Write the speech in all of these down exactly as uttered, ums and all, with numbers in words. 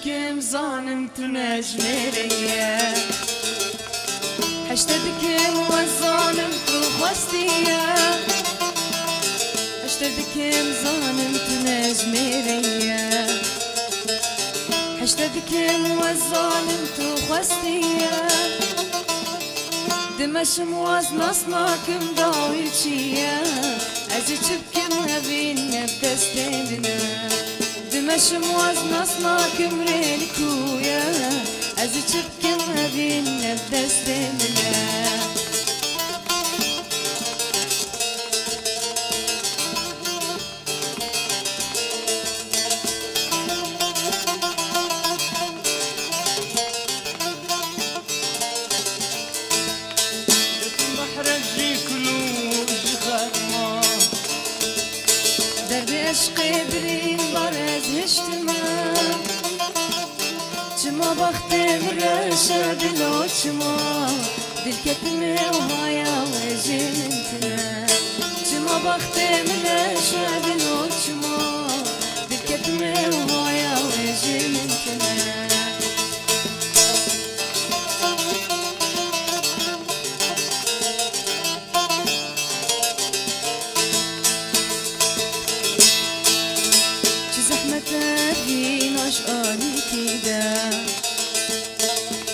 Kim zanim tu ne ji mêrê ye. Heşte dikim we zanim tu xwestiye. Heşte dikim zanim tu ne ji mêrê ye. Heşte dikim we zanim tu xwestiye. Dimeşim waz nas nakim dawî çi ye. Ez ê çi bikim evîn ne bi destê min e. Dimeşim waz nas nakim rê li ku ye. Ez ê çi bikim evîn ne bi destê min e. Derdê eşqê birîn bar ez hiştime. Çima bextê min reş e dilo çima. Dilketime û haya wê jê min tune. Çima bextê min reş e dilo çima. Dilketime û haya wê jê min tune. Çi zehmet e vîna ji alîkî de.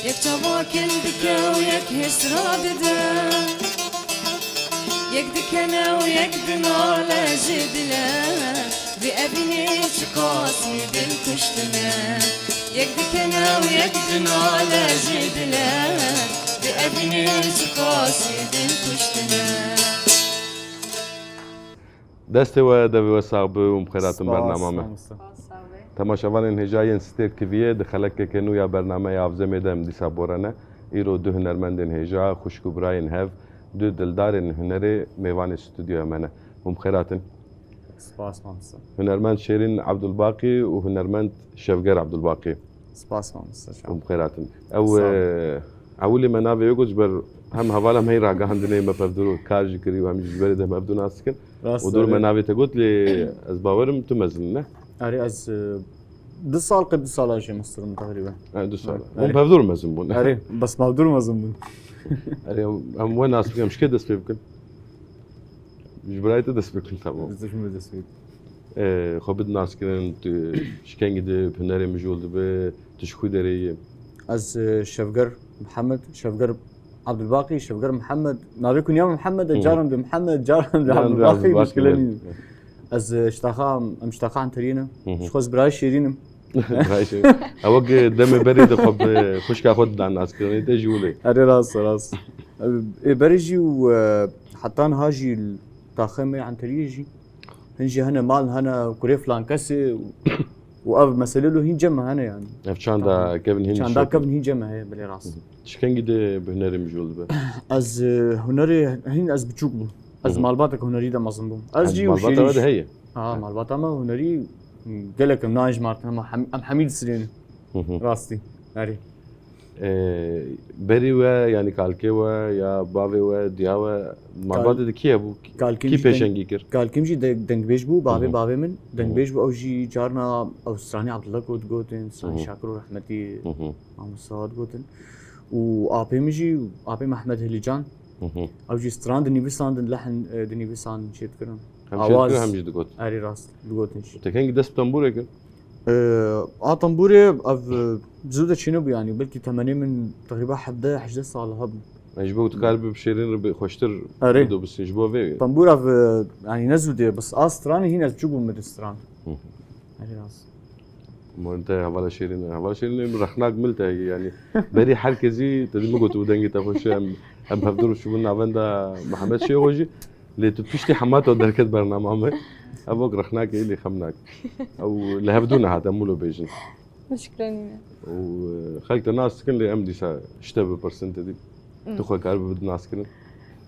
Yek çava kin dike û yek hêsra dide. Yek dikene û yek dinale ji dile. Vî evînê çiqasî dil kuştine. Yek dikene û yek dinale ji dile. Vî evînê çiqasî dil kuştine. Destê we, devê we sax be û bi xêr hatin bernama me. Spas, mamoste. Temaşevanên hêja yên Stêrk T V'yê di xelekeke nû ya bernameya Avzemê de em dîsa borane. Îro du hunermendên hêja, xwişk û birayên hev, du dildarên hunerê mêvanê stûdyoya me ne. Hûn bi xêr hatin. Spas, mamoste. Hunermend Şêrîn Abdulbaqî û hunermend Şevger Abdulbaqî. Spas, mamoste. Hûn bi xêr hatin. Ew, Sağ ol. e, ewilî me navê wê got ji ber hem hevala me yî ragihandinê me pevdûr û kar jî kirî û hem jî ji berê de me hevdû nas dikin. Rast, Û dor me erê. navê te got lê ez bawerim tu mezin ne? Erê, ez, e, du sal qey du sala jê mestir im teqrîben. Ha, du sal. Erê. Hûn pevdûr mezin bûn. Erê, bes pevdûr mezin bûn. Erê, em, em we nas bikin, em ji kê dest pê bikin? Ji birayê te dest pê bikin, tamam. Ji min dest pê bikin. Ee, xwe bidin naskirin, tu ji kengî de bi hunerê mijûl dibe, tu ji ku derê yî? Ez, e, Şevger Mihemed, Şevger Abdulbaqî, Şevger Mihemed. Navê kunya min Mihemed e, Hı hı. caran de Mihemed, caran de Caran de Abdulbaqî, Abdulbaqî, muşkile evet. nîne. Ez, e, ji taxa, em ji taxa Enteriyê ne. Hı hı. Ji xwe ez birayê Şêrîn im. Birayê Şêrîn. Ew wek demê berê de xwe bi xwişka xwe didan naskirinê te jî wile. Erê rast, rast. Ê berê jî û, e, heta niha jî li taxê me Enteriyê jî. Hin jî hene mal, hene kurê filan kesê û, û ev mesele lo hîn cem hene yani. Ev çanda Tamam. kevin hîn Çanda şok. kevin hîn cem heye, belê rast. Hı hı. Ji kengî de bi hunerê mijûl dibe? Ez, e, hunerê hîn ez biçûk bûm. Ez Hı hı. malbatek hunerî de mezin bûm. Ez Ha, jî û malbata Şêrîn we de jî. heye? Ha, malbata me hunerî gelek em nayên ji Martin, em hem-, em hemî disirênin. Hı hı. Rastî. Erê. Ee, berî we, yanî kalkê we ya bavê we, diya we, malbatê de kî hebû? Kalkê Kî jî pêşengî deng-, kir? Kalkê jî de-, dengbêj bû, bavê Hı hı. bavê min. Hı hı. Dengbêj bû, ew jî carna ew stranî Abdullah got, gotin, stranî Hı hı. Şakir û rehmetî Hı hı. Mamoste Sawad gotin. Û apê min jî, apê Mehmed Hilîcan. Hı hı. Ew jî stran dinivîsandin, lehn, e, dinivîsandin, çê dikirin. Hem çê Awaz. dikirin, hem jî digot. Erê rast, digotin jî. Te kengî dest bi tembûrê kir? Ee, a tembûrê ev, e, zû de çênebû yani. Belkî temenê min teqrîba hevdeh hejdeh sal hebû. Yani ji bo tu karibî bi Şêrîn re bi xweştir Erê. bidobisî ji bo vê. Tembûr ev, e, yani ne zû de, bes a stranê hîn ez çûbûm min stran. Hı hı. Erê rast. Morîn te hevala Şêrîn e. Hevala Şêrîn e, rexnak mil te yani. Berî her kesî te dî min got û dengê te xweş e. Em, em hevdû çûbûn navenda Mihemed Şêxo jî. Lê tu piştî hema to derket bernama me. Ev wek rexnakê lê xem nake. Ew li hevdû nehate, em wilo bêjin. Muşkile nîne. Û, e, xelk te nas dikin lê em dîsa ji te bipirsin te dî. Hmm. Tu xwe karibî bidî naskirin.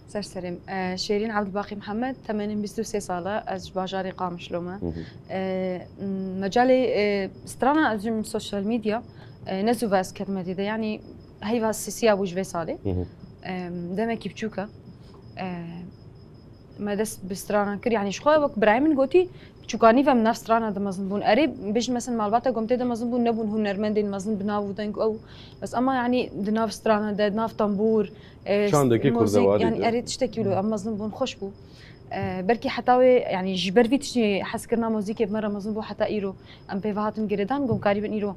Ser serê min. E, Şêrîn Abdulbaqî Mihemed, temenê min bîst û sê sal e, ez ji bajarê Qamişlo me. Hı hı. E, m, mecalê, e, strana ez jî min sosyal medya, e, ne zû ve ez ketime tê de. Yanî heyva sisiya bû ji vê salê. Hı hı. E, demekî biçûk e. E, Me dest bi stranan kir, yanî ji xwe wek birayê min gotî, çûkanî ve em nav strana de mezin bûn. Erê, bêjin mesela malbata Gomtê de mezin bûn, nebûn hunermendên mezin bi nav û deng ew. Bes ema yanî di nav strana de, di nav tembûr, e, Çandekî muzîk, kurdewarî yanî de. Erê tiştekî wilo, em mezin bûn, xweş bû. E, belkî heta wê, yanî ji ber vî tiştî hezkirina muzîkê bi me re mezin bû heta îro. Em pê ve hatin girêdan, ku em karîbin îro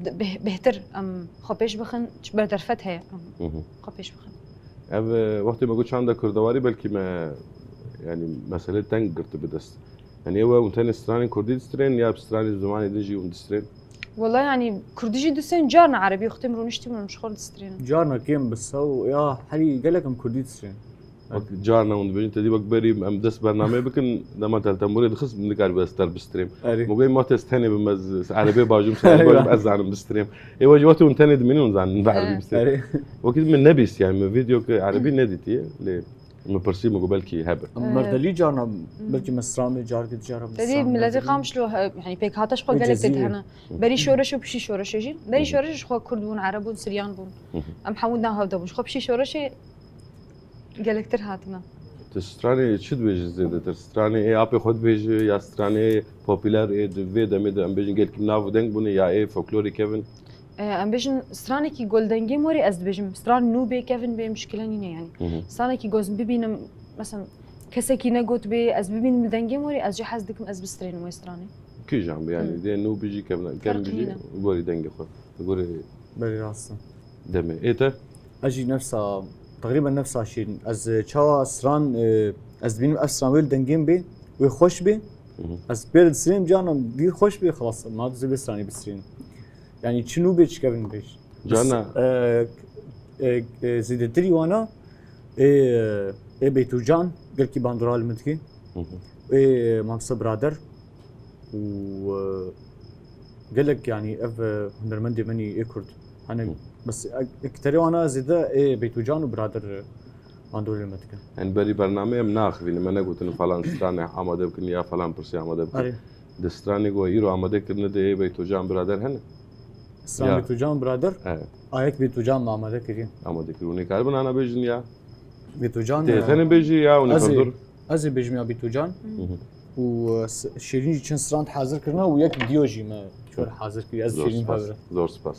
beh-, bêhtir em xwe pêş bixin, ber derfet heye em Hı hı. xwe pêş bixin. Ev, e, wextê me got çanda kurdewarî, belkî me, yanî, meselê teng girti bi dest. Yanî, ew hûn tenê stranên kurdî distrên ya bi stranên zimanê din jî hûn distrên? Wela, yanî, kurdî jî distrên, carna erebî, wextê min rûniştî min ji xwe distrênim. Carna kêm bi sew ya herî gelek em kurdî distrên. Wek carna hûn dibêjin, te dî wek berî em dest bernameyê bikin, dema te li tembûrê dixist, min dikarî bi ez ter bistrêm. Erê. Min got, ma te ez tenê bim, ez, ez erebê bajim, se Erê, bajim, ez zanim bistrêm. Ê, we jî wextê hûn tenê dimînin, hûn zanin bi erebî He. bistrêm. Erê. Wekî min nebîst, yani, min vîdeo ki erebî nedîtiye, lê min pirsî, min got, belkî hebe. Em Ee, merdelî carna, belkî me stran bê, carkê dicara me Te dî stran miletê berdilî. Qamişlo, he, yani, pêkhate ji xwe Ê gelek tê cezîrê. hene. Berî şoreş û piştî şoreşê jî. Berî Hı hı. şoreş ji xwe kurd bûn, ereb bûn, siryan bûn. Hı hı. Em hemû nav hev de bûn. Ji xwe piştî şoreşê gelektir hatine. Tu stranê çi dibêjî zêdetir? Stranê ê apê xwe dibêjî ya stranê popüler ê di vê demê de em bêjin gelkî nav û deng bûne ya ê folklorê kevin? E, em bêjin stranekî gol dengê morê ez dibêjim. Stran nû bê kevin bê mişkile nîne yani. Hı hı. Stranekî goz bibînim, mesela kesekî negot bê ez bibînim li dengê morê ez jî hez dikim ez bistrênim wê stranê. Kîjan bi yani Hı. dê nû bijî kevin, kevin Ferq bijî nîne. Gorî dengê xwe. Gorî Belê rast e. Demê. Ê te? Ez jî nefsa, teqrîben nefsa şîrin. Ez, e, çawa stran, e, ez dibînim ev stran wê li dengên bê, wê xweş bê. Hı hı. Ez pê re disirêm canan dî xweş bê, xelas, ma dizê vê stranê bisirînim. Yani çi nû bê çi kevin bê. Carna. E, e, e, zêdetirî wana, ê, ê Beytûcan, gelkî bandora li min dikê. Hı hı. Ê Mamoste Birader û, e, gelek, yanî, ev, e, hunermendê min î ê Kurd. Hene, Hı. bes, e, ekterê wana zêde ê Beytûcan û Birader, e, bandorê me dikin. Em berî bernameyê em naxivînin, me negotin falan stranê amade bikin ya falan pirsê amade bikin. Erê. Di stranê ku îro amade kirine de ê Beytûcan Birader hene? Stran Ya. Beytûcan Birader? Evet. Ayek Beytûcan me amade kiriye. Amade kiriye. Hûn ê karibin ana bêjin ya? Bêtocan, Tê e, tenê bêjî ya, hûn ê ez ê, kantor. Ez ê bêjim ya Bêtocan. Hı hı. Û, e, s-, Şêrîn jî çend strand hazir kirine û yek dîyo jî me ji we re hazir kiriye. Ez Zor Şêrîn spas. Bavira. Zor spas.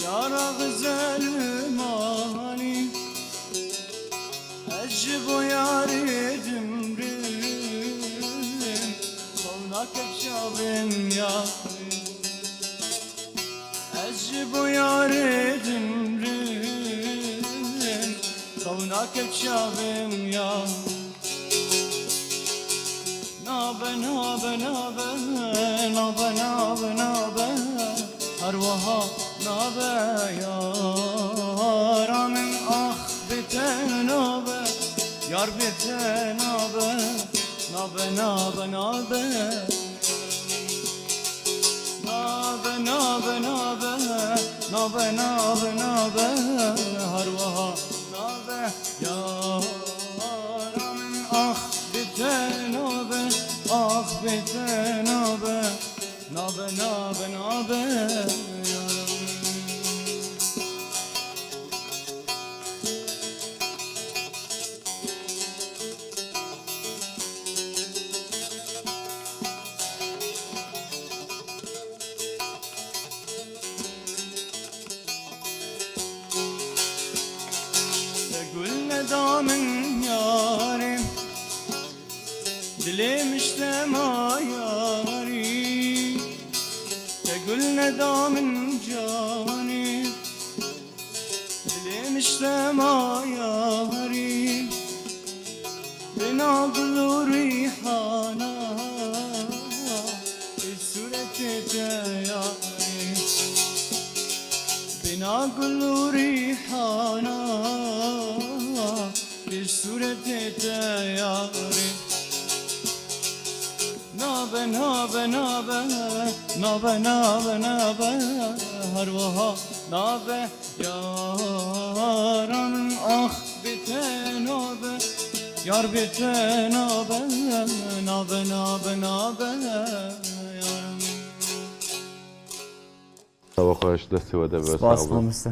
Yara xizêl malî, ez ji bo yarê dimrim, xew nake çavên yarê. Ez ji bo yarê dimrim, xew nake çavên yarê. Nabe, nabe, nabe, nabe, nabe, nabe, her wiha nabe, yara min, ax, bê te nabe, yar bê te nabe, nabe, nabe, nabe. Nabe, nabe, nabe, nabe, nabe, nabe, her wiha nabe. Yara min, ax, bê te nabe, ax, bê te nabe, nabe, nabe, nabe, yara min. Te gul neda min yarê, dilê min ji te ma yarî. Te gul neda min canê, dilê min ji te ma yarî. Bêhna gul û rîhana, ê sûretê te yarî. Ya gul û rîhana, bi sûretê te yarê. Nabe, nabe, nabe, nabe, nabe, nabe, her wiha nabe. Yaran ah bi te nabe, yar bi te nabe, nabe, nabe, nabe, yaran. Sava xweş, destê we de be, spas, sağ olun. Mamoste.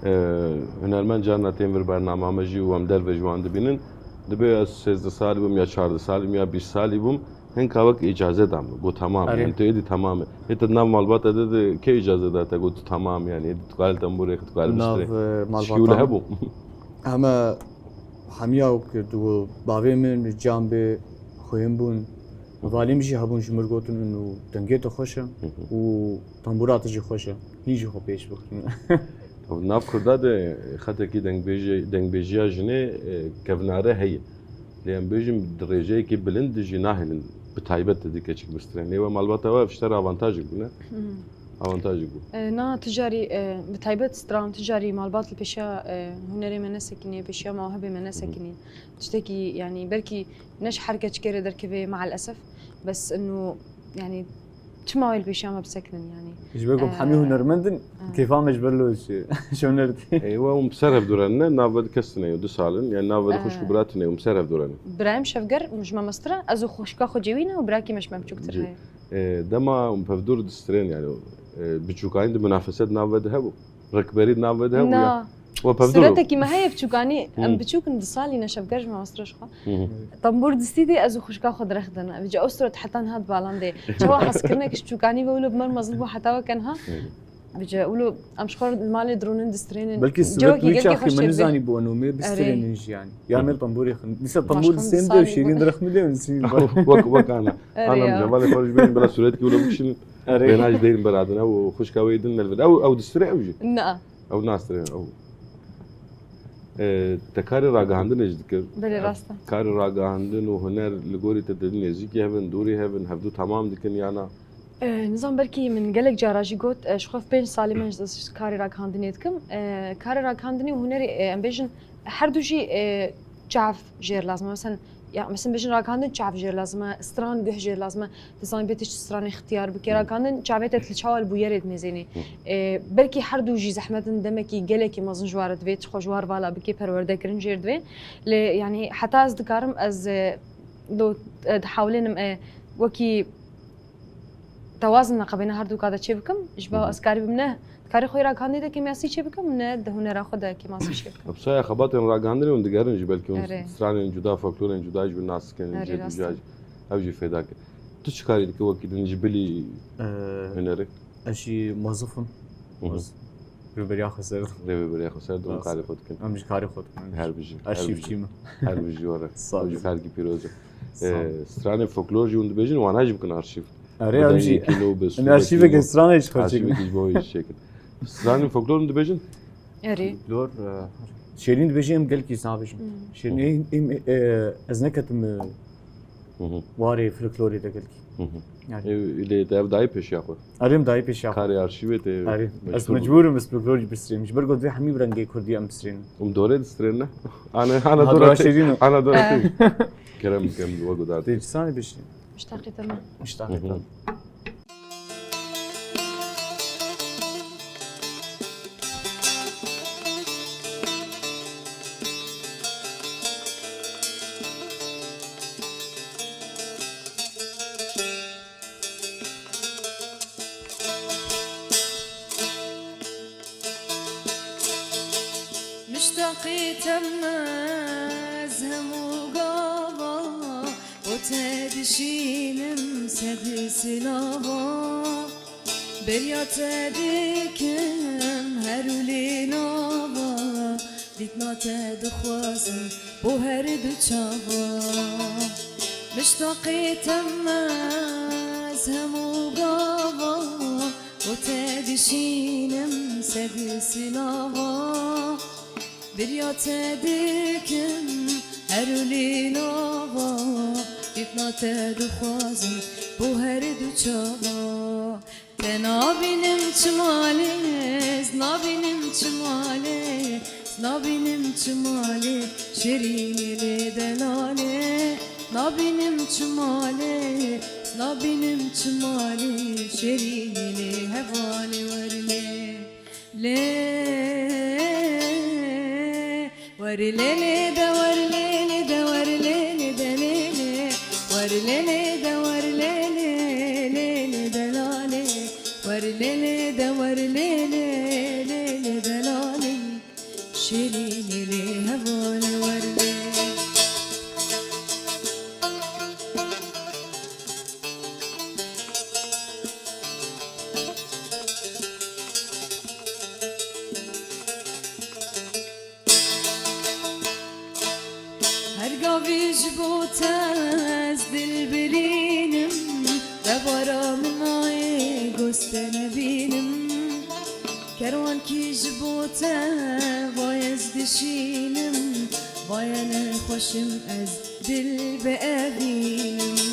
Ee, hunermend carna tên vir bernama me jî û em derve ji wan dibînin. Dibê ez sêzdeh salî bûm ya çardeh salî bûm ya bîst salî bûm. Hinka wek îcaze da min. Got, "Tamam, erê, yani, tu êdî tamam e." Hê te di nav malbata de, de kê îcaze da te, got, "Tu tamam, yani, êdî tu karî tembûrê xwe, tu karî bistire." Nav, e, malbata. Şikî wile hebû. Heme hemiya wek di bavê min, can bê, xwên bûn. Valî min jî hebûn ji mir gotin, û dengê te xweş e, hı hı, û tembûra te jî xweş e. Hîn jî xwe pêş bixin. Nav Kurda de xetekî dengbêjê-, dengbêjiya jinê, e, kevnare heye. Lê em bêjin di rêjeyekî bilind de jî nahêlin bi taybet di keçik bistirên. Lê we malbata we ev ji te re avantajek bû, ne? Hmm. Avantajek bû. E, na, tu carî, e, bi taybet stran, tu carî malbat li pêşiya, e, hunerê me nesekinî, pêşiya mewhibê me nesekinî. Tiştekî, yani, belkî ne ji her keçikê re derkeve, mael esef, bes inu, yani, çima wê li pêşiya me bisekinin, yani? Ji ber ku em, e, hemî hunermend in, e, kêfa me ji ber lo ji, ji huner tê. Ê, we hûn bi ser hev dûrenine, nav ve di kes tune ye, du sal in, yani nav ve di xwişk û, e, bira tune ye, hûn bi ser hev dûrenine. Birayê min Şevger, ji me mestir e, ez û xwişka xwe cêwî ne û birakî me ji me biçûktir heye. Ê, dema hûn pevdûr distirên, yani, e, biçûkayîn di munafeset nav ve de hebû? Rikberî di nav ve de hebû ya? Na. We pevdûr bû. Sûretekî me heye biçûkanî, em, hmm, biçûk in, du salî ne, Şevger ji me mestir e ji xwe. Hı hı. Tembûr distî dê, ez û xwişka xwe direxdin. Vêca ew sûret heta niha di balan dê. Çawa hezkirinek ji çûkanî ve wilo bi me mezin bû heta weke niha. Hı. Vêca wilo em ji xwe li malê dironin distrênin. Belkî sûret cewekî wî gelkî çaxî xweş min çêdibê. Nizanî bû, eno me bistrênin jî yani. Ya me li tembûrê xin. Dîsa tembûr distên de û şêrîn direxmî de min sîn. Wek, wek ana. Erê ya. Ana cevalê xwe ji bêjin bila sûretkî wilo bikişînin. Erê. Bêhna ji deyrin beradin ew û xwişka wê din nelvin. Ew, ew distirê ew jî. Na. Ew nastirê ew. E, te karê ragihandinê jî dikir. Belê, rast e. Karê ragihandin û huner li gorî te di nêzîkî hev in, dûrî hev in, hevdû temam dikin ya na? E, nizam, belkî min gelek cara jî got, e, ji xwe pênc salî min ji karê ragihandinê dikim. E, karê ragihandinê û hunerê, e, em bêjin, her du jî, e, çav jêr lazim e. Mesela, ya, mesela bêjin ragihandin çav jêr lazim e, stran guh jêr lazim e. Dizanî bê tişt stranê ixtiyar bike. Hı. Ragihandin çavê te li çawa li bûyerê dinêzênê. Hı. E, belkî her du jî zehmet in, demekî gelekî mezin ji wa re divê, tu xwe ji war vala bikê, perwerdekirin jêr divê. Lê, yanî, heta ez dikarim, ez, e, do, e, dihewlênim, e, wekî tewazin neqebêne her du ka de çê bikim. Ji bo, hı hı, ez karî bim ne, dikarî xwe ragihandinê de kêmyasî çê bikim, ne di hunera xwe de kêmasî çê bikim. Bi saya xebatên ragihandinê hûn digerin jî, belkî hûn, erê, stranên cuda, folklorên cuda jî nas dikin, erê, jê rast e, duja jî, ew jî fêda kir. Tu çi karî dikî wekî din ji bilî, e, hunerê? Ez jî mozif im. Hı hı. Ez rêveberiya xweser. Rêveberiya xweser, hûn, rast, karê xwe dikin. Em jî karê xwe dikin. Her bijî, her bijî. Arşîvçî me. Her bijî were. Sağ ol. Ew jî karkî pîroz e. Sağ ol. E, stranên folklor jî hûn dibêjin, wana jî bikin arşîv. Erê, em jî. Em arşîveke stranê jî xwe çêkin. Arşîvekî ji bo wê jî çêkin. Stranên folklor hûn dibêjin? Erê. Folklor, e, şêrîn dibêjin, em gelkî nabêjin. Hmm. Şêrîn, hı hı, em, em, e, ez neketim, e, hı hı, warê folklorê de gelkî. Hı hı. Yani. Ew, lê te ev dayê pêşiya xwe? Erê, em dayê pêşiya xwe. Karê arşîvê te. Erê. Ez mecbûr im, ez folklor jî bistrêm. Ji ber ku divê hemî bi rengê kurdî em bistrên. Hûn dorê distrên ne? Ana, ana, ha, dora, dora te, şêrîn e. Ana dora te. Kerem bikim, we guhdar. Tê çi stranê bişîn? Miştaqê te me. Miştaqê te. Hı hı. Miştaqî te me ez hemû gava, bo te dişînim sed silava. Beriya te dikim her û lê nava, dîtina te dixwazim bo her du çava. Miştaqê te me ez hemû gava, bo te dişînim sed silava. Beriya te dikim her û lê nava, dîtina te dixwazim bo her du çava. Te nabînim çi malê, ez nabînim çi malê, ez nabînim çi malê, şêrînê lê delalê. Nabînim çi malê, ez nabînim çi malê, şêrînê lê hevalê werlê. Lê, wer lê lê de, wer lê lê de, wer lê lê de lê lê. Wer lê lê de, wer lê lê, lê lê de la lê. Wer lê lê de, wer lê lê, lê lê de la lê. Şêrînê lê hevalê wer lê. Her gavî ji bo te ez dil birînim, debara min nayê goste nebînim. Kerwankî ji bo te vay ez dişînim, vay ne xweşim ez dil bievînim.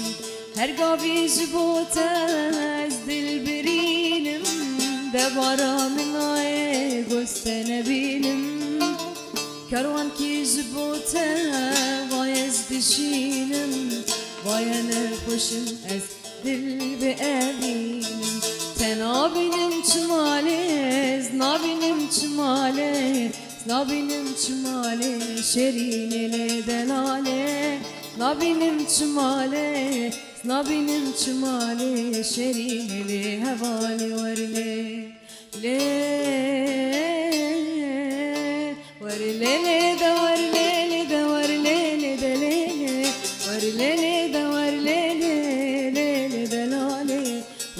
Her gavî ji bo te ez dil birînim, debara min nayê goste nebînim. Kerwankî ji bo te vay ez dişînim, vay ne xweşim ez dil bievînim. Te nabînim çi malê, ez nabînim çi malê, ez nabînim çi malê, şêrînê lê delalê. Nabînim çi malê, ez nabînim çi malê, şêrînê lê hevalê wer lê. Lê, wer lê lê de, wer lê lê de, wer lê lê de lê lê. Wer lê lê de, wer lê lê, lê lê de la lê.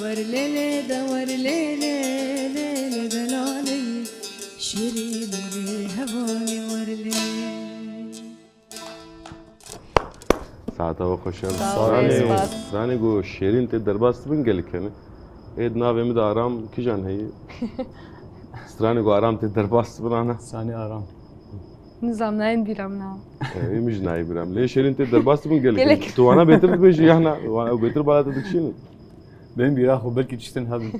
Wer lê lê de, wer lê lê, lê lê de la lê. Şêrînê lê hevalê wer lê. Saeta we xweş e. Sağ ol, stranê, spas. Stranê ku şêrîn tê derbas dibin gelek hene. Ê di navê min de Aram kijan heye? Stranê ku Aram tê derbas dibin ana. Stranê Aram. Nizam nayên bîra min a. Ê, min jî nayê bîra min. Lê şêrîn tê derbas dibin gelek hene. Gelek. Tu wana bêtir dibêjî ya na? Wana bêtir bala te dikişînin. Bên bîra xwe belkî tiştin hebin.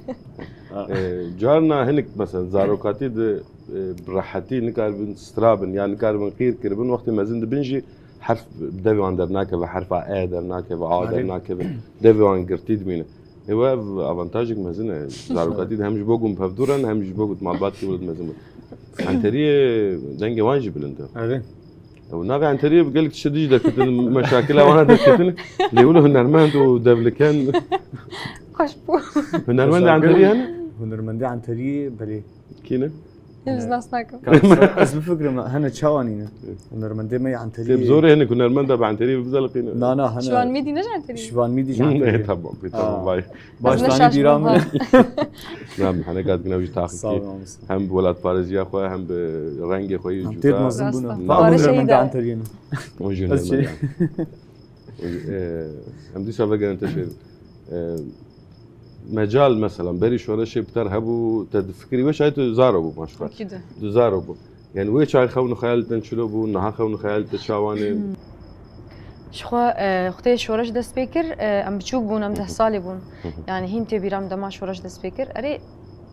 Ê, carna hinek mesela zarokatî de, ê, bi rehetî nikaribin stra bin, ya nikaribin qîr kiribin, wextê mezin dibin jî herf bi devê wan dernakeve, herfa e dernakeve, a dernakeve, devê wan girtî dimîne. Ê, we ev avantajek mezin e. Zarokatî de hem ji bo ku hûn bi hev dû re ne, hem ji bo ku malbatkî welid mezin bû. Enteriyê dengê wan jî bilind e. Erê. Ew navê Enteriyê bi gelek tiştê dî jî derketin, meşakila wana derketin. Lê wilo hunermend û devliken. Xweş bû. Hunermendê Enteriyê hene? Hunermendê Enteriyê, belê. Kî ne? Hîn ji nas nakim. Ka ez, ez bifikirim, hene çawa nîne? Hunermendê me yê Enteriyê. Tê bi zorê hinek hunermenda bi Enteriyê bibizeliqîne. Na, na, hene. Şivan Mîdî ne ji Enteriyê? Şivan Mîdî ji Enteriyê. Ê, tamam, pê, tamam, vay. Baş ez danî bîra min. Sağ ol, mamoste. Na, min hene gat gina wî taxikî. Sağ ol, mamoste. Hem bi welatparêziya xwe, hem bi rengê xwe yê cuda. Têt mezin bûne. Rasta. Na, hunermenda Enteriyê ne. O jî hunermenda. Ê, em dîsa vegerin te şêr. Ê, mecal mesela berî şoreşê bi te re hebû, te difikirî, wê çaxê tu zaro bû maşxwe. Akîd e. Tu zaro bû. Yani wê çaxê xewn û xeyalê te çilo bû, niha xewn û xeyalê te çawa ne? Ji xwe, e, wextê şoreş dest pê kir, e, em biçûk bûn, em deh salî bûn. Hı hı. Yani hîn tê bîra min dema şoreş dest pê kir. Erê,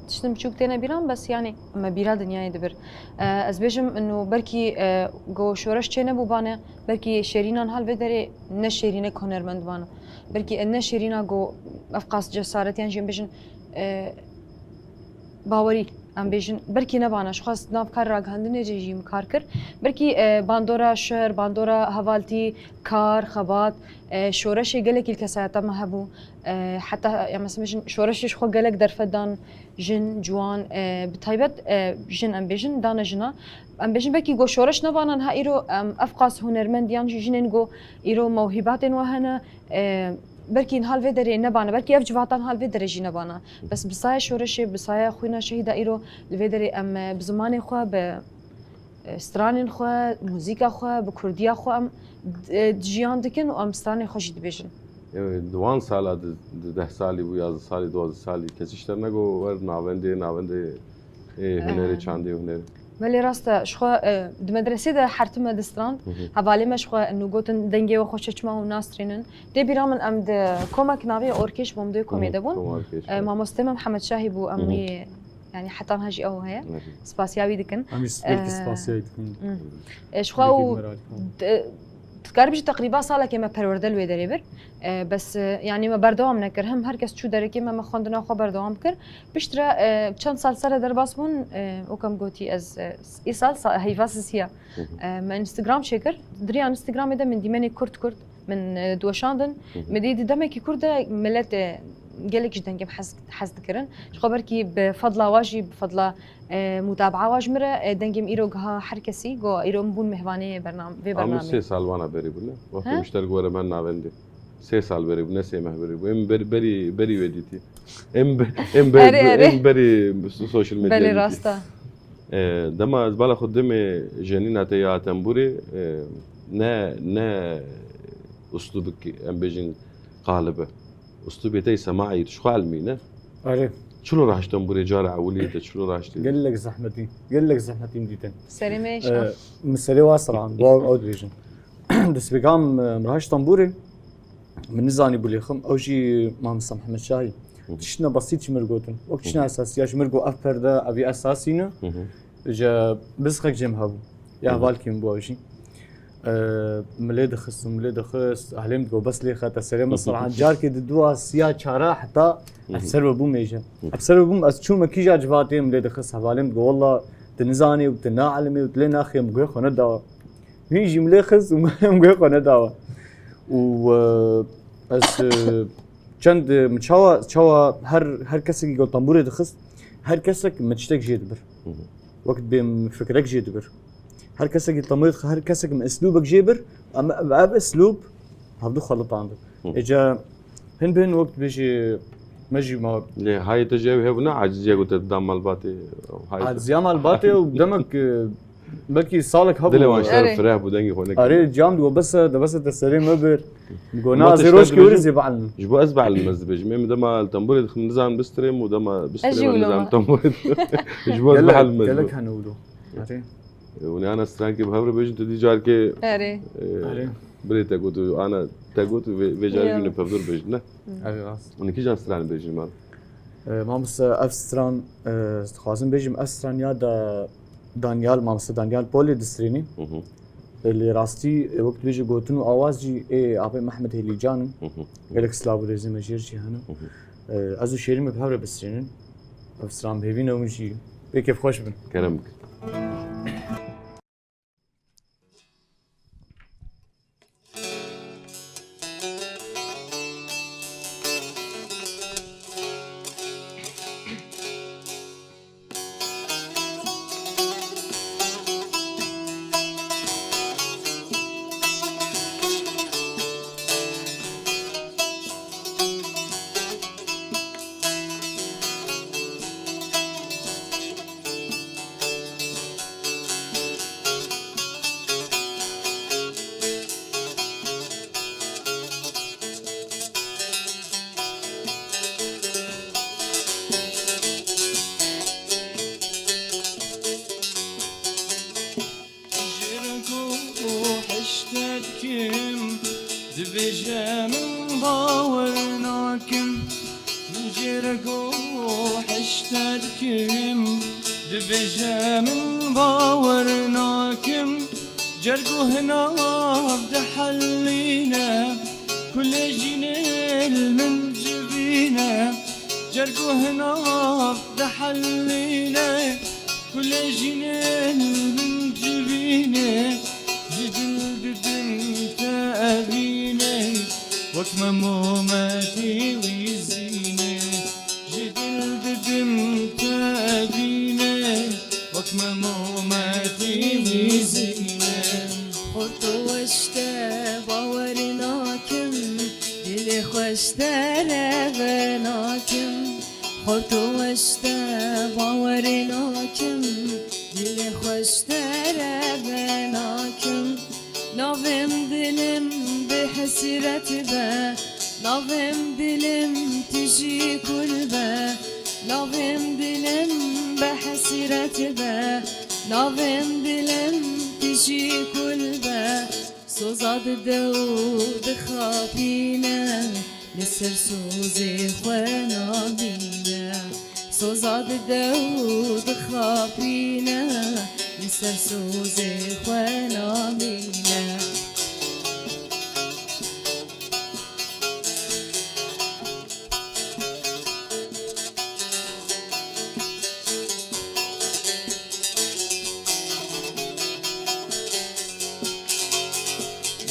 tiştin biçûk têne bîra min, bes yani me bîra dinyayê dibir. E, ez bêjim, ino belkî, e, go şoreş çê nebûbane, belkî şêrînan hal vê derê ne şêrînek hunermend bana. Belkî ne şêrîna go ev qas cesaret yan jî em bêjin, e, bawerî, em bêjin, belkî nebana, ji xwe nav kar ragihandinê jî jî min kar kir. Belkî, e, bandora şer, bandora hevaltî, kar, xebat, e, şoreşê gelekî li kesayeta me hebû. E, heta, ya mesela bêjin, şoreşê ji xwe gelek derfet dan, jin, ciwan, e, bi taybet, e, jin em bêjin, dane jina. Em bêjin belkî go şoreş nebana niha îro, em, ev qas hunermend yan jî jinên go îro mewhîbatên we hene, e, belkî hal vê derê nebane, belkî ev civatan hal vê derê jî nebana. Bes bi saya şoreşê, bi saya xwîna şehîda îro li vê derê em, e, bi zimanê xwe, bi, e, stranên xwe, muzîka xwe, bi kurdiya xwe em, e, jiyan dikin û em stranê xwe jî dibêjin. Ew, di wan sala di, di deh salî bû, yazdeh salî, duwazdeh salî, kesî ji te re nego wer navendê, navendê, ê, hunerê, e, çandê û hunerê? Belê rast e, ji xwe, e, di medresê de her tim me distrand. Hı hı. Hevalê me ji xwe û gotin dengê we xweş e, çima hûn nastrînin? Tê bîra min em di komek navê Orkêş Bomdoyê komê de bûn. Koma Orkêş, E, evet. Mamostê me Mihemed Şahî bû, em Hı hı. wî, yani hetan hejî ew heye. Evet. Spasiya wî dikin. Em jî belkî E, spasiya wî dikin. hı. E, ji xwe Belkî û merak dikin. d-, dikaribî jî teqrîba salekê me perwerde li wê derê bir. E, bes, e, yani me berdewam nekir. Hem her kes çû derekê me, me xwendina xwe berdewam kir. Piştre, e, çend sal ser e derbas bûn, e, wek em gotî ez, e, îsal sa-, heyva siziya. Hı hı. E, me Instagram çêkir. Di riya Instagramê de min dîmenê kurt kurt min, e, diweşandin. Hı hı. Me dî di demekî kurt de millet, e, gelek ji dengê min hez, hez dikirin. Ji xwe belkî bi fadla wa jî, bi fadla, e, mutabaa wa ji min re, e, dengê min îro giha her kesî, go îro min bûn mêvanê bernam-, vê Amin bernameyê. Sê sal wana berî bûne. Wextê He? Mişter gore me navendê. Sê sal berî bû, ne sê meh berî bû. Em ber-, berî, berî wê dîtî. Em be-, em be-, Erê, erê. Em berî so-, social media Belê dîtî. Rast e. E, dema ez bala xwe demê jenîna te ya tembûrê, e, ne, ne uslubik em bêjin qalib e. Uslubê te yê semaî, tu ji xwe elmî ne? Erê. Çilo raşt tembûrê cara ewilî te, çilo raştî? Gelek zehmetî, gelek zehmetî min dîtin. Serê me Ee, şa. Min serê wa selam, wa ew dibêjin. Destpêkan, e, min raşt tembûrê, min nizanî bû lêxim, ew jî Mamosta Mihemed Şahî. Hı hı. Tiştine besît ji mir gotin. Wek tiştine Hı hı. esasî ya ji mir got ev perde, ev yê esasî ne. Hı hı. Ji bizxek jê min hebû. Ya Hı hı. hevalkê min bû ew jî. Eee, min lê dixist û min lê dixist. Ehlê min digot, bes lê xete serê min Hı hı. sirhan. Carkê di dua siya çara heta Hı hı. ev ser ve bû mêje. Hı hı. Ev ser ve bûm, ez çûme kîja civatê min lê dixist. Hevalê min digot, walla tu nizanî û tu naelimî û tu lê naxiyê min guhê xwe nedawa. Hîn jî min lê xist û min guhê xwe nedawa. Û, eee, ez, eee, çend, eee, min çawa, çawa her, her kesekî ku tembûrê dixist, her kesek min tiştek jê dibir. Hı hı. Wek dibê min fikrek jê dibir. Her kesekî tembûrê dixist, her kesek min eslûbek jê bir, em, ev eslûb hevdu xelitandin. Hı. Êca hin bin wek dibêjî me jî ma Lê hayê te jî ew hebû ne, aciziya ku te da malbatê, hayê te Aciziya malbatê û demek, e, belkî salek hebû. Dilê wan ji te re Erê. fireh bû, dengê xwe nekir. Erê, cam digo, bes e, de bes e, te serê me bir. Digo, Ma na, te ez ê ji te rojkê wir dibêjim, zê beelmim. Ji bo ez beelmim ez dibêjim. Em dema li tembûrê dixim, nizanim bistirêm û dema bistirêm jî ez wilo nizanim me. tembûrê. Ji bo ez Gelek, beelmim ez gelek dibêjim. hene wilo. Erê. E, hûn ê ana strankê bi hev re bêjin, tu dî carkê, Erê. e, Erê. birê te got û ana te got û vê, vê carê Ya. jî hûn ê bi hevdû re bêjin, ne? Erê, rast. Hûn ê kîjan stranê bêjin, man? E, mamoste, ev stran, e, dixwazim bêjim, ev stran ya da Danyal, mamoste Danyal Polê distrînî. Hı hı. E, lê rastî, e, wek tu bêjî, gotin û awaz jî ê Apê Mehmed Hêlîcan in. Hı hı. Gelek silav û rêzê me jê re jî hene. Hı hı. E, ez û Şêrîn me bi hev re bistrînin. Ev stran bi hêvî ne hûn jî pê kêfxweş bin. Kerem bike. Ji reng û hişte dikim, dibêje min bawer nakim. Min ji reng û hişte dikim, dibêje min bawer nakim. Cerg û hinav dihelîne, kulê jînê li min civîne. Cerg û hinav dihelîne, kulê jînê li min civîne. Ji dil didim te evîne, wek me mometê wî zîne. Ji dil didim te evîne, wek me mometê wî zîne. Xorto weşte bawer nakim, dilê xweşte reve nakim. Xorto weşte bawer nakim, dilê xweşte reve nakim. Navêm dilim bi hesret be, navêm dilim tijî kul be, navêm dilim bi hesret be. Navên dilên tijî kul be, soza dide û dixapîne, li ser sozê xwe namîne. Soza dide û dixapîne, li ser sozê xwe namîne.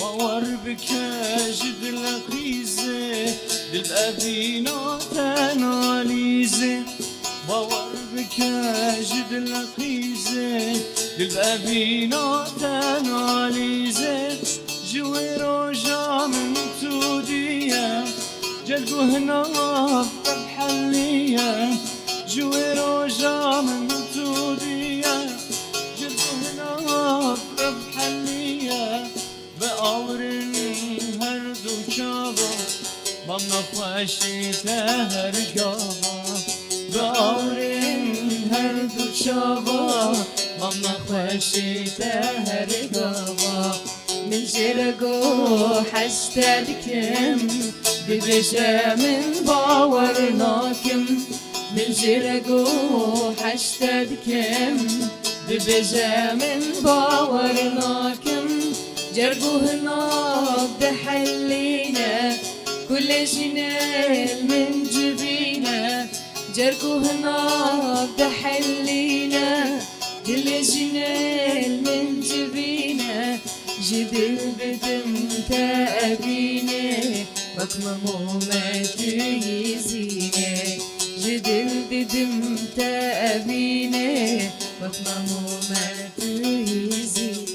Bawer bike ji dilqîzê, dil evîna te nalîzê. Bawer bike ji dilqîzê, dil evîna te nalîzê. Ji wê roja min tu diye, cerg û hinav te heliye. Ji wê roja min tu diye, cerg û hinav te heliye. Bi awirên her du çava, bamna xweşê te her gava. Bi awirên her du çava, bamna xweşê te her gava. Min jê re got hej te dikim, dibêje min bawer nakim. Min jê re got hej te dikim, dibêje min bawer nakim. Cerg û hinav dihelîne, kulê jînê li min civîne. Cerg û hinav dihelîne, kulê jînê li min civîne. Ji dil didim te evîne, wek mem û me tu yî zîne. Ji dil didim te evîne, wek mem û me tu yî zîne.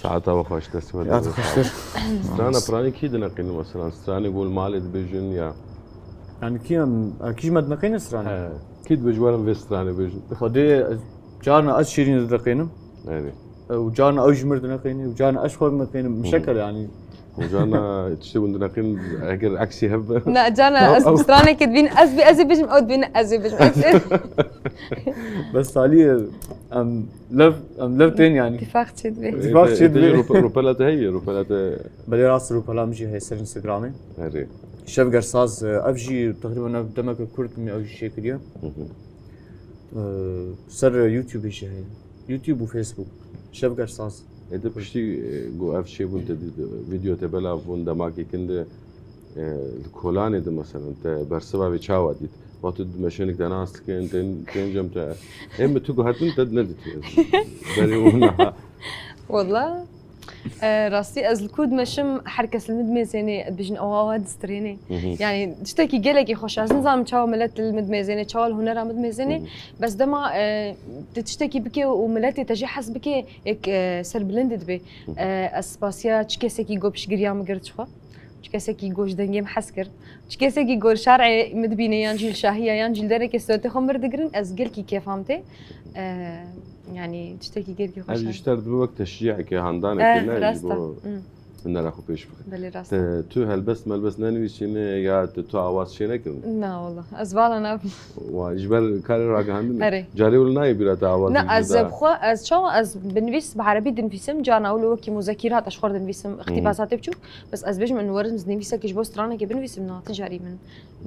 Saeta we xweş, destê we. Ya, dest xweştir. Strana piranî kî dineqînin mesela? Stranê ku li malê dibêjin ya? Yani kî em, e, kî ji me dineqînin stranê? He. Kî dibêje werin vê stranê bêjin? Xwedê, e, carna ez şîrîn dineqînim. Erê. E, û carna ew ji mir dineqînî û carna ez ji xwe dineqînim. Hı hı. Muşekel yani. Û carna tiştê hûn dineqînin, eger eksî hebe. Na, carna ez stranekê dibînim, ez bî, ez ê bêjim, ew dibîne, ez ê bêjim. Bes salî, em lev, em lev tên yani. Tifaq çêdibê. Tifaq çêdibê. Rûpela te heye, rûpela te. Belê rast, rûpela min jî heye ser Instagramê. Erê. Şevger Saz, e, ev jî teqrîben ev demeke kurt min ew jî çêkiriye. Hı hı. E, ser YouTubeê jî heye. YouTube û Facebook. Şevger Saz. Ê, tu piştî, e, ku ev çêbûn te dît, vîdeo te belav bûn, demakê kin de, e, li kolanê de, meselen, te bersiva vê çawa dît? Wextê tu dimeşenik te nas dikin, tên, tên cem te. Ê, min tu guhertin te nedîtiye. Berê û niha. Wela, e, rastî ez li ku dimeşim, her kes li min dimêzênê, dibêjin ew awa distrênê. Hı hı. Yani tiştekî gelekî xweş e. Ez nizanim çawa milet li min dimêzênê, çawa li hunera min dimêzênê. Hı hı. Bes dema, e, tu tiştekî bike û miletê te jê hez bike, yek, e, serbilind dibe. Hı hı. E, ez spasiya çi kesekî got piştgiriya min girt ji xwe. Çi kesekî got ji dengê min hez kir. Çi kesekî got şarê min dibîne yan jî li şahiya yan jî li derekê stûdyoyê xwe min digirin, ez gelkî kêfa min tê. E, yani tiştekî gelkî xweş e. Ev jî ji te re dibe wek teşcîekê, handanekê, eh, ne jî rast e. Bo hunera xwe pêş bixe. Belê rast e. Te, tu helbest melbest nenivîsîne ya tu, tu awaz çênekirin? Na wala, ez vala nabim. Wa, ji ber karê ragihandinê. Erê. Carê wilo nayê bîra te awaz. Na, ez bi xwe, ez çawa ez binivîs, bi erebî dinivîsim, carna wilo wekî muzekîrat ez ji xwe re dinivîsim, iqtîbasatê biçûk. Bes ez bêjim, min werim ez nivîsekê ji bo stranekê binivîsim, na, ti carî min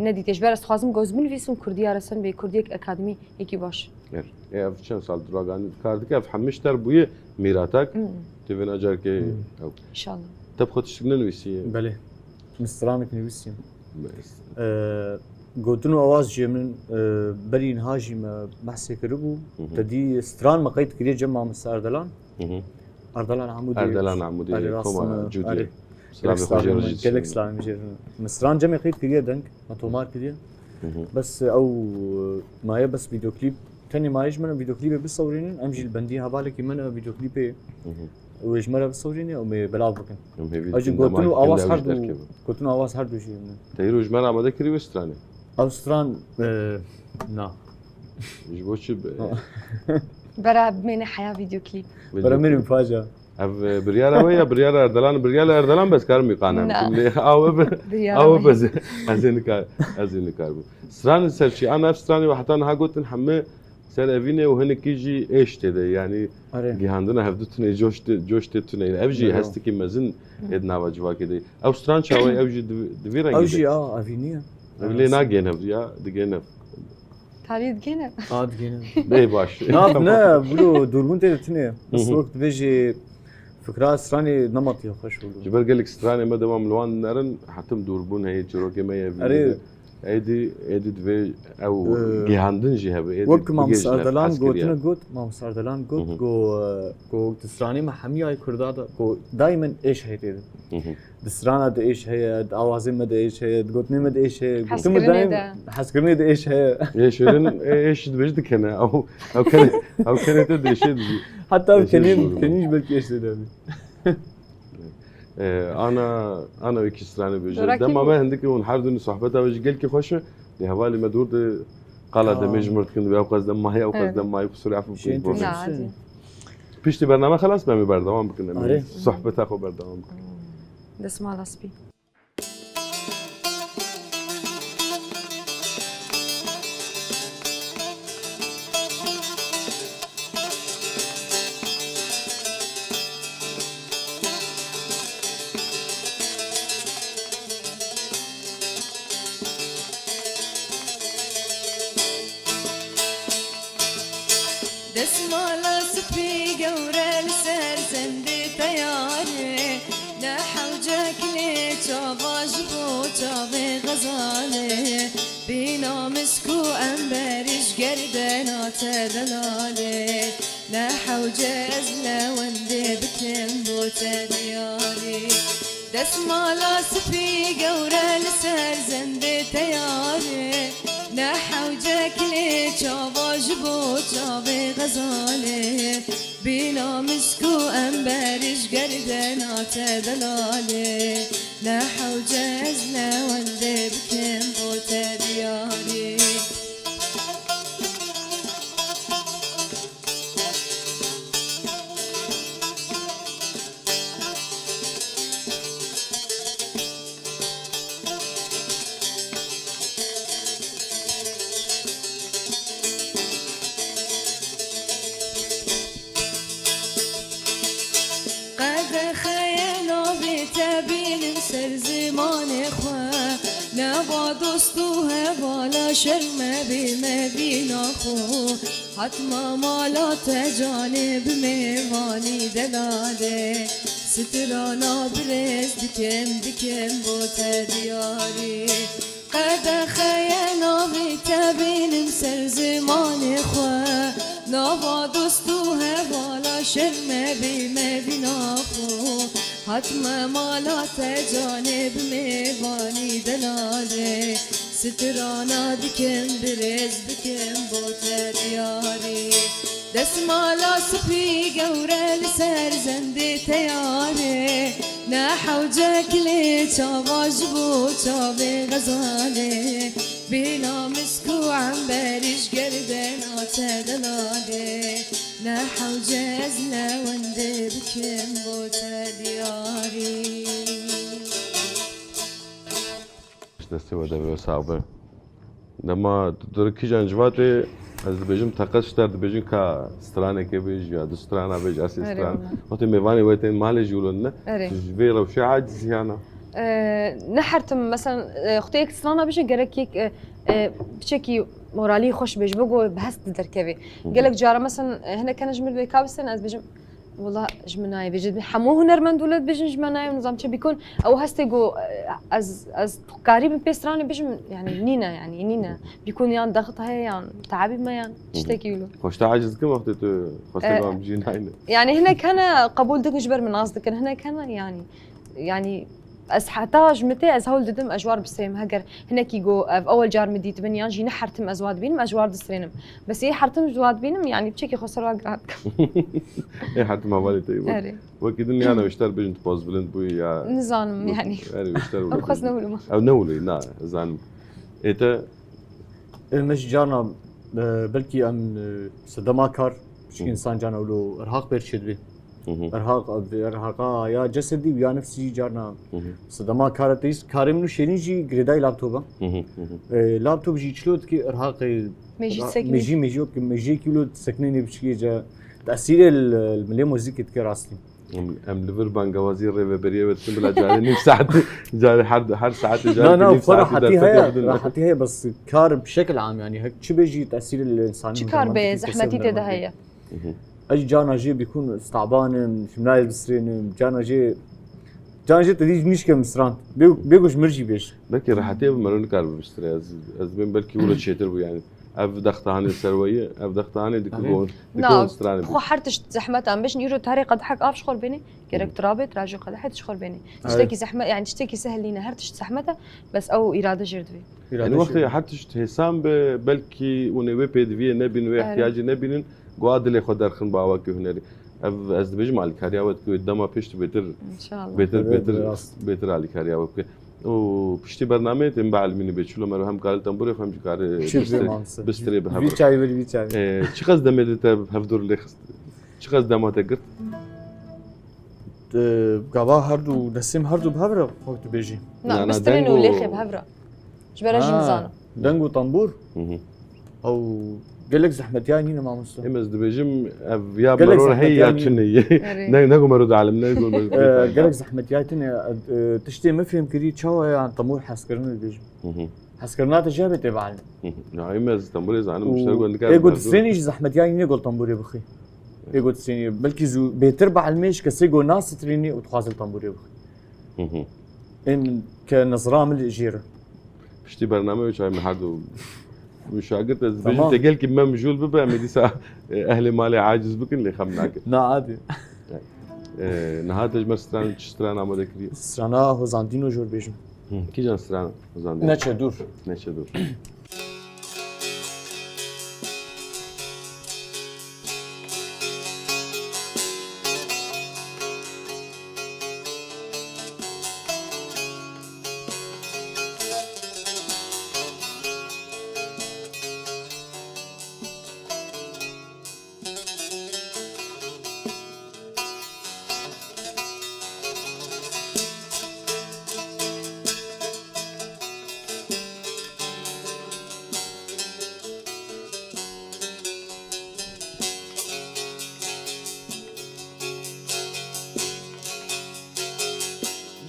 nedîtiye. Ji ber ez dixwazim ku ez binivîsim, kurdî ya re sen bê, kurdiyek akademî yekî baş. Ê, ev çend sal tu ragihandî kar dike, ev hemî ji te re bûye mîratak. Hmm. Tu vêna carkê ew. İnşallah. Te bi xwe tiştek nenivîsiye? Belê. Min stranek nivîsiye. Bes. Ee, gotin û awaz jê min, e, berî niha jî me behsê kiribû. Hı hı. Te dî stran me qeyd kiriye cem Mamoste Erdelan. Hı hı. Erdelan Amûdê. Erdelan Amûdê, erê, rast koma e, Cûdiyê. Erê. Silavê xwe jê re jî. Gelek silavê min jê re. Min stran cemê qeyd kiriye deng, me tomar kiriye. Hı hı. Bes ew, e, maye bes videoklîp, tenê maye ji me re videoklîpê bisewrînin, em jî li bendî hevalekî me ne videoklîpê, hı hı, wê ji me re bisewrîne û me belav bikin. Em hêvî dikin gotin û awaz her du, gotin û awaz her du jî min. Te îro ji me re amade kirî wê stranê? Ew stran, e, na. Ji bo çi be? Bera bimêne heya videoklîp. Bera bimêne faca. Ev, e, biryara we ya biryara Erdelan? Biryara Erdelan bes karim îqane. Na. Lê awe be, biryara awe be. Ez ê nikar, ez ê nikar bû. Stranê ser çi? Ana ev stranê we heta niha gotin hemî, Ser evînê û hinekî jî êş tê de, yanî Erê. gihandina hevdu tune coş tê, coş tê tune. Ev jî Erê. hestekî mezin ê di nava civakê de. Ew stran çawa ye? Ew jî di, di vî rengî Ew de. jî a, evînî ye. Ev lê nagên hev ya, digên hev. Talî digên hev. A, digên hev. Bê baş. Na, Tamam. ne, bilo dûrbûn tê de tune. Hı hı. Wek dibêjî fikra stranê nematiye xweş bû. Ji ber gelek stranê me dema min li wan dinerin, hetim dûrbûn heye, çîrokê me ye, Erê. vînî de. Êdî, êdî divê ew Ee, gihandin jî hebe, êdî wek ku Mamoste bigihîjine Erdelan hezkiriya. gotine got, Mamoste Erdelan got, Hı hı. ku, e, ku di stranê me hemî yayê Kurda de, ku daymen êş heye tê de. Hı hı. Di strana de êş heye, di awazê me de êş heye, di gotinê me de êş heye, gotinê me Hezkirinê daîm de. hezkirinê de êş heye. Ê şirin, ê, êş dibêj dikene, ew, ew kene, ew kene te dêşê dibî. Heta ew Êşê kenên, dibî. kenîn jî belkî êş tê de bî. Ee, ana, ana wekî stranê bêje. Dora Dema kî me bû? hindikî hûn her dûnî sohbeta we jî gelkî xweş e. Lê hevalê me dûr de qala Ha. demê ji mir dikin, ew qas dem maye, ew qas Evet. dem maye, qusûrê efû Şey, bikin. enteresan. Na, adi. Piştî bername xelas be, em ê berdewam bikin, em ê Erê. sohbeta xwe berdewam bikin. Destmala spî. Desmala spî gewre li ser zendê teyarê, ne hewcek lê çava ji bo çavê xezalê. Bîna misk û emberî ji gerdena te delalê, ne hewce ez lewendê bikim bo te diyarî. Desmala spî gewre li ser zendê teyarê, ne hewcek lê çava ji bo çavê xezalê. Bîna misk û emberî ji gerdena te delalê, ne hewce ez lewendê bikim bo te diyarî. Qedexeye navê te bînim ser zimanê xwe, nava dost û hevala şerme bê me vîna xwe. Hatma mala te canê bi mêvanî delalê, strana birêz dikim, dikim bo te diyarî. Qedexeye navê te bînim ser zimanê xwe, nava dost û hevala şerme bê me vîna xwe. Hatme mala te canê bi mêvanî delalê, strana dikim birêz bikim bo te diyarî. Desmala spî gewre li ser zendê teyarê, ne hewcek lê çava ji bo çavê xezalê. Bîna misk û emberî ji gerdena te delalê, ne hewce ez lewendê bikim bo te diyarî. Ji destê we de be, sax be. Dema tu, tu kîjan civatê, ez dibêjim teqez ji te re dibêjin ka stranekê bêj ya du strana bêj, ez sê Erê stran. wala. Wextê mêvanê we tên malê jî wilo ne. Erê. Tu ji vê rewşê aciz hiyana. E, ne her tim, mesela, e, xwedê yek strana bêje, gerek yek, e, e, piçekî moralî xweş bêj, bigo bi hest derkevê. Hı hı. Gelek cara, mesela, e, hinek hene ji min vê ka bistên, ez bêjim, Wela ji min nayê bêjin. Hemû hunermend wilo dibêjin ji me nayê, nizam çi bikun. Ew hestê ku, eh, ez, ez karîbim pê stranê bêjim, yani nîne, yani nîne. Bikun yan daxit heye yan teabî me yan tiştekî wilo. Xweş te aciz dikim wextê tu xwestê Eh, wan bijî nayne. Yani hinek hene qebûl dikin ji ber min nas dikin. Hinek hene yani, yani ez heta ji min tê ez hewl didim ez ji war bisêrim. Heger hinekî ku ev ewel car min dîtibin yan jî ne her tim ez wa dibînim, ez ji war disirênim. Bes ê her tim ji wa dibînim, yani piçekî xwe ser wa giran dikim. Ê her tim hevalê te yî bû. Erê. Wekî din ya ne wişter bêjin tu pozbilind bûyî ya. Nizanim yani. Erê wişter wilo. Ew xwest ne wilo ma. Ew ne wilo, na, zanim. Ê te Ê me jî carna, e, belkî em, e, sedema kar, piçekî Hı. insan carna wilo rehaq pêr çêdibê. Hı hı. Irhaq, irhaqa ya cesedî û ya nefsî jî carna. Hı hı. Mesela dema kara te dît, karê min û Şêrîn jî girêdayî laptopa. Hı hı, hı hı. E, laptop jî çilo dikî irhaqê Mêjî ra-, sekinî. Mêjî, mêjî yok ki, mêjiyekî wilo sekinî nê biçikê ca. Tesîrê li, li milê muzîkê dike rastî. Em, em li vir bangawazî rêveberiyê ve dikin, bila carê nîv saetê, carê her, her saetê carê Na, na, nîv xwe saetê rahatî derfetê heye, bidin. Rahatî heye, bes kar bi şekil am, yani, hek çi bê jî tesîrê li insanî Çi kar bê, zehmetî tê de heye? Hı hı. Ez jî carna jê bîkûn staban im, ji min nayê bistrênim, carna jê, carna jê te dî ji min jî ke min strand. Bê, bê ku ji mir jî bêj. Belkî rehetiyê bi mero nikar bibistire. Ez, ez dibêm belkî wilo çêtir bû yani. Ev dextehanê ser we ye, ev dextehanê dike Erê. gon, dike Na, gon stranê xwe bî. Her tişt zehmet em bêjin. Îro tarê qedehek av ji xwe bênê, gerek Hı. tirabê, tirajê qedehê ji xwe bênê. Erê. Tiştekî zehmet, yani tiştekî sehel nîne, her tişt zehmet e, bes ew îrade jêr divê. Îrade Yani wextê jêr. Her tişt hêsan be, belkî hûn ê wê pêdiviyê nebînin, wê Erê. ihtiyacê nebînin, Guha dilê xwe derxin bi awakî hunerî. Ev, ez dibêjim alîkariya we dike, wê dema pêş tu bêtir, İnşallah. bêtir, Evet, bêtir, biraz. bêtir alîkariya we bike. Û piştî bernameyê tê min bielmînî bê çilo mero hem kare li tembûrê xwe hem jî kare Çi bistirê, dibê mansê? bistirê bi hev Vî re. çayî bir vî çayî. Ee, çiqas demê de te hevdûr lê xist? Çiqas dema te girt? Ee, gava her du, destê min her du bi hev re wek tu bêjî. Na, Na, na, bistirên deng û û lêxê bi hev re. Ji ber ez jî Ha, nizanim. Deng û tambûr? Hı hı. Ew gelek zehmetiyayî nîne mamoste. Em ez dibêjim ev ya Gelek meror heye ya zehmetiyayî nîne. tune ye. Erê. Ne, ne ku mero dielmîne, ne ku mero Ee, gelek zehmetiyayî tune ye. Ee, tiştê min fêm kirî çawa ye, yani tambûr hezkirin dibêjim. Hı hı. Hezkirina te jî hebe tê bielmîn. Hı hı. Ya em ez tambûrê zanim, Û muşter ku nikare ê ku bielmîne. Distrênî jî zehmetiyayî nîne gol tambûrê bixî. Ê ku distrênî, belkî zû bêtir bielmê ji kesê ku nasitrînî û dixwaze li tambûrê bixî. Hı hı. Ê min ke nezira min li jêr e. Piştî bername wê çay min her du wî şagirt ez dibêjim Tamam. Te gelkî me mijûl bibe, em ê dîsa, e, ehlê malê aciz bikin, lê xem nakin. Na, adî. E, niha te ji me stran, çi stran amade kiriye? Strana Hozandîno jor bêjim. Hı, kîjan stran Hozandîno? Neçe dûr. Neçe dûr.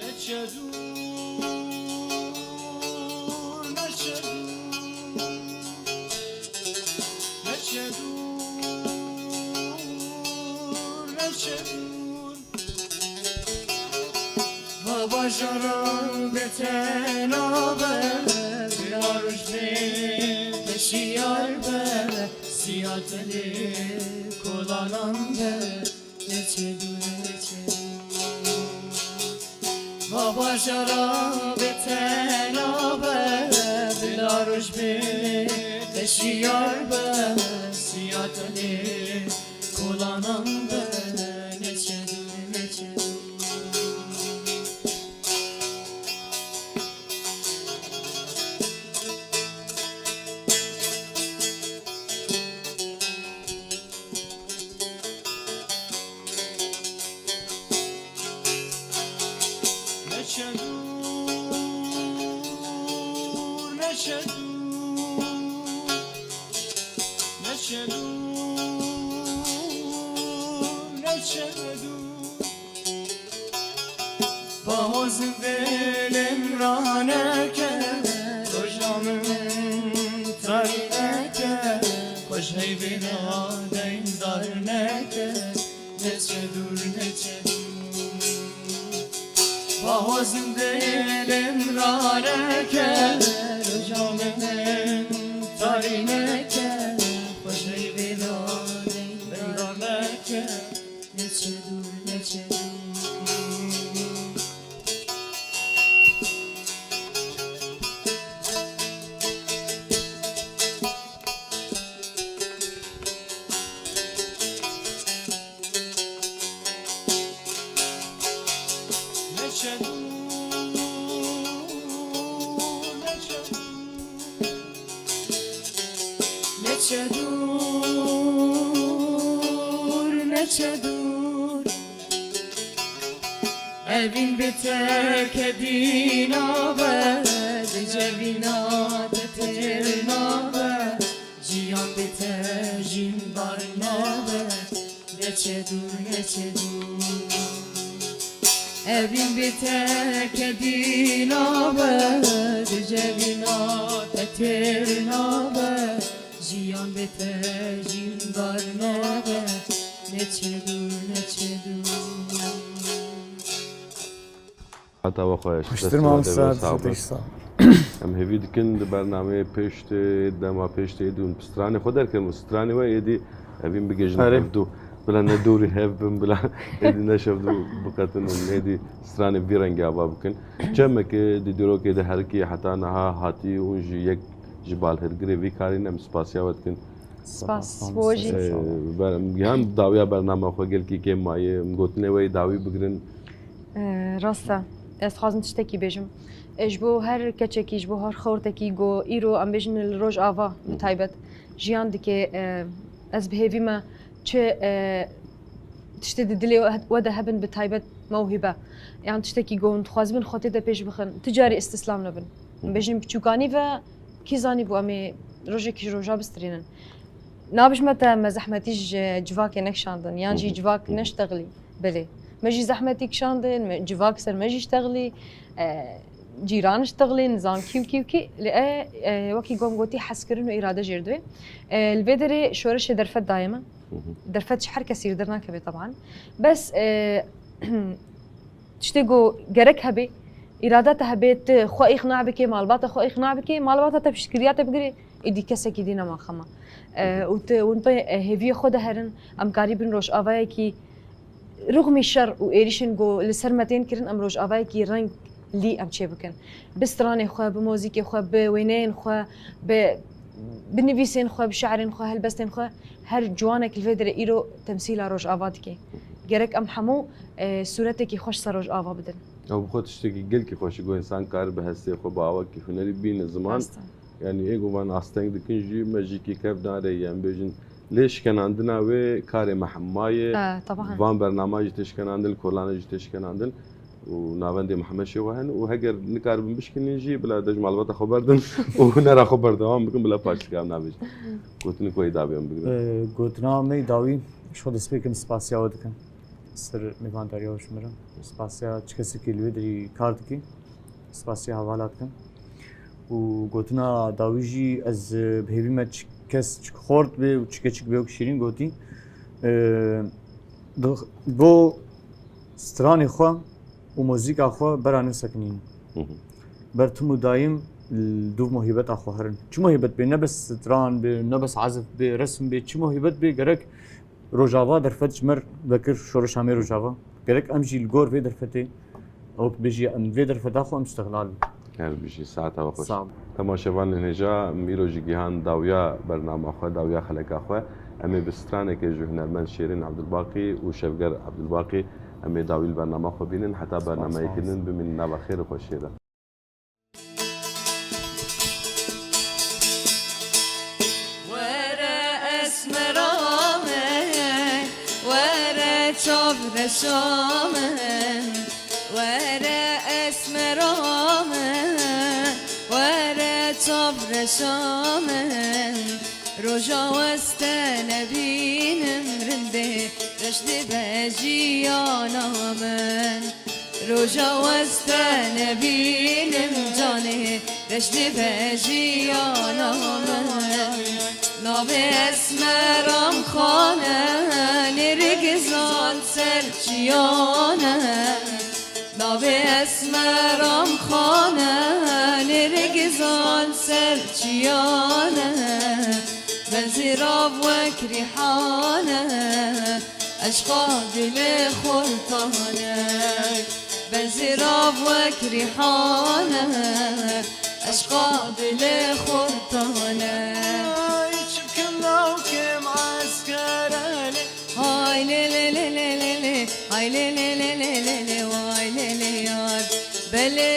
Neçe dûr, neçe dûr, neçe dûr, neçe dûr. Va bajara bê tena be, bila roj bê te şiyar be, siya tenê kolanan be, neçe dûr, neçe dûr. Va bajara bê tena be, bila roj bê te şiyar be, siya tenê kolanan be, neçe dûr, neçe dûr. Neçe dûr, neçe dûr, neçe dûr, neçe dûr. Baho zindê lê min raneke, roja min tarî neke, xwe ji heyvê re deyn dar neke, neçe dûr, neçe dûr. Baho zindê lê min raneke, roja min tarî neke, xwe ji heyvê re deyn dar neke. Neçe dûr, neçe dûr. Neçe dûr, neçe dûr. Neçe dûr, neçe dûr. Evîn bê te kedî nabe, di cevîna te têr nabe. Jiyan bê te jîn dar nabe, neçe dûr, neçe dûr. Evîn bê te kedî nabe, di cevîna te têr nabe. Jiyan bê te jîn dar nabe, neçe dûr, neçe dûr. Heta we xweş. Xweştir mamosta, sağ ol. Em hêvî dikin di bernameyê pêş tê, dema pêş tê êdî hûn stranê xwe derkevin û stranê we êdî evîn bigihîjin hevdû. Bila ne dûrî hev bin, bila êdî ne şevdû biqetin û êdî stranê vî rengî ava bikin. Çemeke di dîrokê de herikî heta niha hatî û ji yek ji balhêrgirê vî karî ne, em spasiya we dikin. Spas, bo jî. Ee, ber-, yan dawiya bernama xwe gelkî kêm maye, em gotinê we yê dawî bigirin. E, rast e. Ez dixwazim tiştekî bêjim. E, ji bo her keçekî, ji bo her xortekî ku îro em bêjin li Rojava bi taybet jiyan dike, e, ez bi hêvî me çi, e, tiştê di dilê we de hebin, bi taybet mewhîbe. Yan tiştekî ku hûn dixwazibin xwe tê de pêş bixin. Ti carî îstîslam nebin. Em bêjin biçûkanî ve kî zanî bû em ê rojekî ji roja bistirînin. Nabijme te me zehmetî ji civakê nekişandin, yan jî civak neştexilî. Belê. Me jî zehmetî kişandin, me, civak ser me jî ştexilî, e, cîran ştexilî, nizam kî û kî û kî. Lê e, e, wekî gom gotî hezkirin û îrade jêr dibê. E, li vê derê şoreşê derfet daye me. Derfet ji her kesî li dernakeve teban. Bes, e, tiştê ku gerek hebe, îrada te hebe, tu xwe îqna bikê, malbata xwe îqna bikê, malbata te piştgiriya te bigirê, êdî kesekî dî nema xema. E, û tu, hûn pê, e, hêviyê xwe de herin, em karîbin rojavayekî rixmî şer û êrîşên ku li ser me tên kirin, em rojavayekî renglî em çêbikin. Bi stranê xwe, bi mozîkê xwe, bi wêneyên xwe, bi, bi nivîsên xwe, bi şi'rên xwe, helbestên xwe, her ciwanek li vê derê îro temsîla rojava dike. Gerek em hemû, e, sûretekî xweş ser rojava bidin. Ew bi xwe tiştekî gelkî xweş e, ku însan kare bi hestê xwe, bi awakî hunerî bîne ziman. Rast e. Yanî ê ku van asteng dikin jî me jî kêf nare, em bêjin lê şikenandina wê karê me hema ye. E, teban. Van bernama jî tê şikenandin, kolana jî tê şikenandin. Û navendê me heme şêwe hene û heger nikaribin bişkinin jî, bila de ji malbata xwe berdin û hunera xwe berdewam bikin, bila paştî em nabêjin. Gotinê ku yê dabê em bigrin. E, gotina me yê dawî, ji xwe destpêkê em spasiya we dikin. Ser mêvandariya we ji min re. Spasiya çi kesekî li wê derî kar dikî. Spasiya hevala dikim. Û gotina dawî jî ez, e, bi hêvî me çi kes çi xort bê û çi keçik bê wek Şîrîn gotî. E, di, bo stranê xwe û muzîka xwe bera nesekinînin. Hı hı. Ber tim û dayim li dûv muhîbeta xwe herin. Çi muhîbet bê, ne bes stran bê, ne bes ezif bê, resim bê, çi muhîbet bê gerek Rojava derfet ji me re vekir, şoreşa me Rojava. Gerek em jî li gor vê derfetê, ew bêjî em vê derfeta xwe em îstixlal bin. Her bijî, saeta we xweş. Sağ ol. Temaşevanên hêja, em îro jî gihan dawiya bernama xwe, dawiya xeleka xwe. Em ê bi straneke ji hunermend Şêrîn Ebdulbaqî û Şevger Ebdulbaqî em ê dawî li bernama xwe bînin. Heta bernameyekî din bimînin nava xêr û xweşiyê de. Were esmera min, were çavreşa min, were esmera min, were çavreşa min. Roja weste nebînim rindê, reş dibe jiyana min. Roja weste nebînim canê, reş dibe jiyana min. Navê esmeram xane, nêrgizan ser çiyane. Navê esmeram xane, nêrgizan ser çiyane. Benzî rav wek rîhane, eşqa dilê xurtane. Benzî rav wek rîhane, eşqa dilê xurtane. Ay çikin lawkêm eskerelê. Hay lê lê lê lê lê lê, hay lê lê lê lê lê lê, vay lê lê yar. Belê